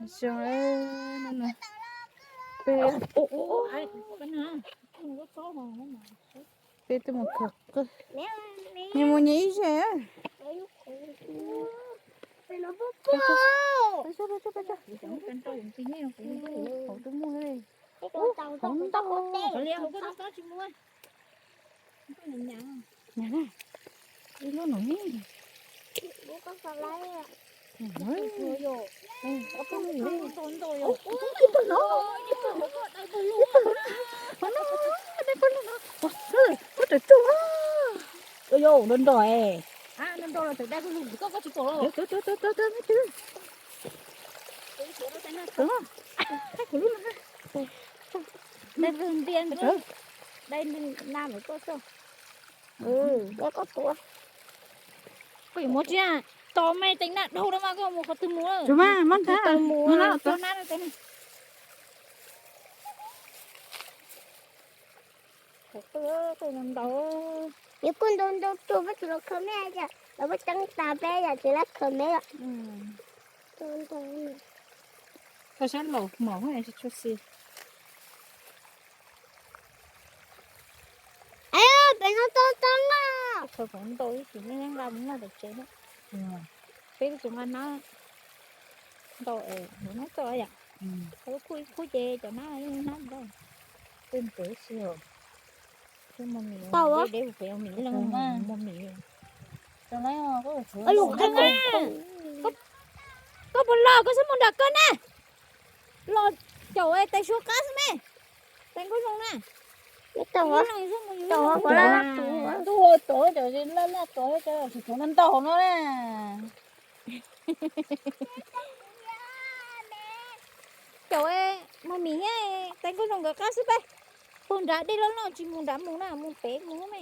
Zoo, peb, peb twb mus khaws qwj, nyias mus nyias ib zej. Hauv twb muaj li, hauv ntau. Ib lub no ne. Ib pawg no, ib pawg no, ib pawg no, ua raws rooj. Ua yau, nrog nrog es. Dai lwg ntias nrog, dai lwg na lawm koj tso. Koj yuav mus tsi? Tos me teev naj dhau no mas koj mus qhov twg mus? Tus mas muab ntag, mus no tos na. Yus kuj ntau ntau tug peb tsis los khaws me yom, los peb ceeb tas peb yom, tsis lab khaws me lawm. Koj saib laus mom tsis tshua xis. Pem no tau tau na. Khaws kom ntau ib chim nqa mus noj tom tsev na. Peb twb tsis nqa hnab ntau es mus noj txoj yom. Khub ces cov hnab yeej hnab ntau. Twb ntev si os. Tau deb pem ua mis leej mus mis. Koj puas los koj xub mus nram koj na. Los caum tais suav qab xwb me. Tais nkauj zoo na. Ntuj, tos cov laj laj tos cov tsis tuav ntau no na. Caum mus mis thiab tais nkauj zoo nkawd qab xwb peb. Puag nrad dej loj loj tsis mus nrad mus na, mus pem mus me.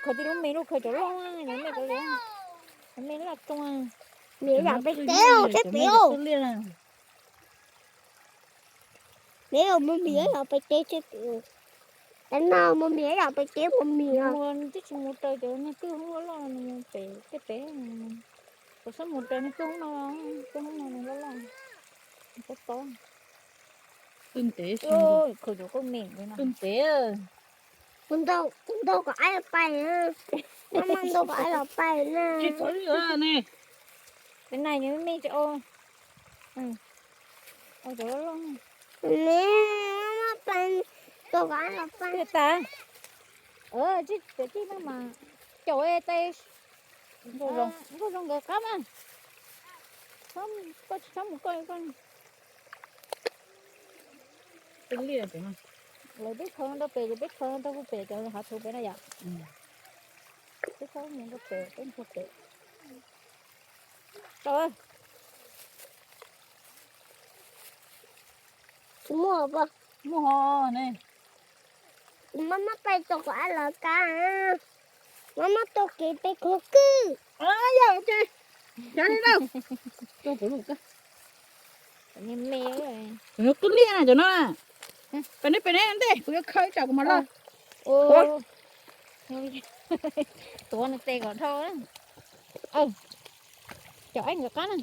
Khaws tib lub me lub khaws cov loj, me laj rooj. Niam yam peb teb seb pem. Peb mus mis yam peb teb seb pem. Tab no mus mis yam peb teb mus mis os. Twb tsis mus raws cov niag kwj hoob loj loj, pem tej pem. Kuv xub mus raws niag kwj hoob no, kwj hoob no nws loj loj. Tob tob. Twb ntev, khaws cov koj me, twb ntev. Kuv ntaus kom aib los pais na. Maj maj ntaus kom aib los pais na. Tsis txhob li ne. Peb nai nws me tsis ua. Ua cov loj loj. Ne, maj maj pais, ntaus kom aib los pais. Tiag tas. Tsis cov tij no mas caum tais nkauj zoo nkawd qab mas. Koj tsis txhob mus koj koj. Lawv peb khaws rau pem ces peb khaws rau pem cov hav thuv pem na yom. Peb txhob mus rau pem, peb mus rau pem. Tau. Tsis muaj, muaj ho ne. Maj maj pais tau kom aib los kab. Maj maj tau kev peb khaws kwj. Yog ces, cov li na. Cov no kwj liaj na cov no. Pem ne pem ne ntej kuv yuav khaws ib tsam kuv mam los. Tuav nws tes kom dhau. Cov aib nkawd qab na.